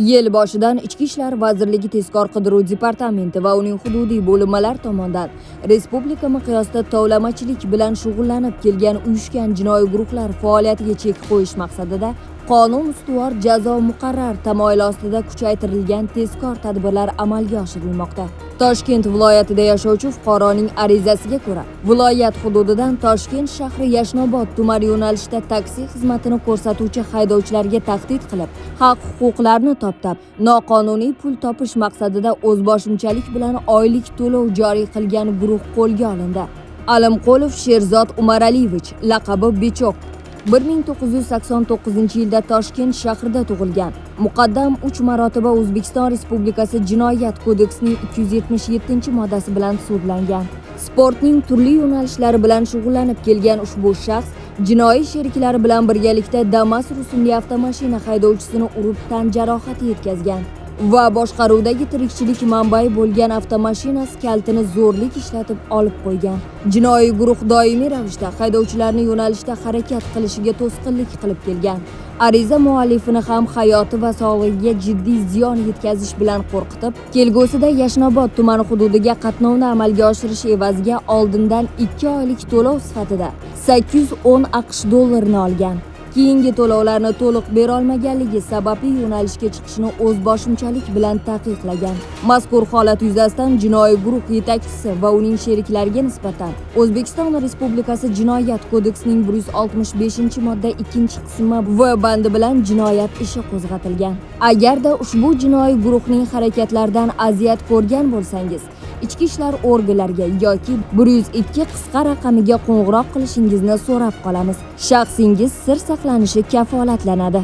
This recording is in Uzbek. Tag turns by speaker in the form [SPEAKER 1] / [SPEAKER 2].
[SPEAKER 1] Yil boshidan Ichki ishlar vazirligi tezkor qidiruv departamenti va uning hududiy bo'linmalari tomonidan respublika miqyosida tovlamachilik bilan shug'ullanib kelgan uyushgan jinoiy guruhlar faoliyatiga chek qo'yish maqsadida qonun ustuvor, jazo muqarrar tamoyili ostida kuchaytirilgan tezkor tadbirlar amalga oshirilmoqda. Toshkent viloyatida yashovchi fuqaroning arizasiga ko'ra, viloyat hududidan Toshkent shahri Yashnobod tumani yo'nalishida taksi xizmatini ko'rsatuvchi haydovchilarga tahdid qilib, haq-huquqlarni toptab, noqonuniy pul topish maqsadida o'zboshimchalik bilan oylik to'lov joriy qilgan guruh qo'lga olindi. Alimqulov Sherzod Umaraliyevich, laqabi Bichok, 1989-yilda Toshkent shahrida tug'ilgan. Muqaddam 3 marotaba O'zbekiston Respublikasi Jinoyat kodeksining 277-moddasi bilan sudlangan. Sportning turli yo'nalishlari bilan shug'ullanib kelgan ushbu shaxs jinoiy sheriklari bilan birgalikda Damas rusumli avtomashina haydovchisini urib tan jarohati yetkazgan va boshqaruvdagi tirikchilik manbai bo'lgan avtomashinasi kalitini zo'rlik ishlatib olib qo'ygan. Jinoiy guruh doimiy ravishda haydovchilarni yo'nalishda harakat qilishiga to'sqinlik qilib kelgan. Ariza muallifini ham hayoti va sog'lig'iga jiddiy ziyon yetkazish bilan qo'rqitib, kelgusida Yashnobod tumani hududiga qatnovni amalga oshirish evaziga oldindan 2 oylik to'lov sifatida 810 AQSh dollarini olgan. Keyingi to'lovlarni to'liq berolmaganligi sababli yo'nalishga chiqishni o'zboshimchalik bilan taqiqlagan. Mazkur holat yuzasidan jinoiy guruh yetakchisi va uning sheriklariga nisbatan O'zbekiston Respublikasi Jinoyat kodeksining 165-modda 2-qismi V bandi bilan jinoyat ishi qo'zg'atilgan. Agarda ushbu jinoiy guruhning harakatlaridan aziyat ko'rgan bo'lsangiz, ichki ishlar organlariga yoki 102 qisqa raqamiga qo'ng'iroq qilishingizni so'rab qolamiz. Shaxsingiz sir saqlanishi kafolatlanadi.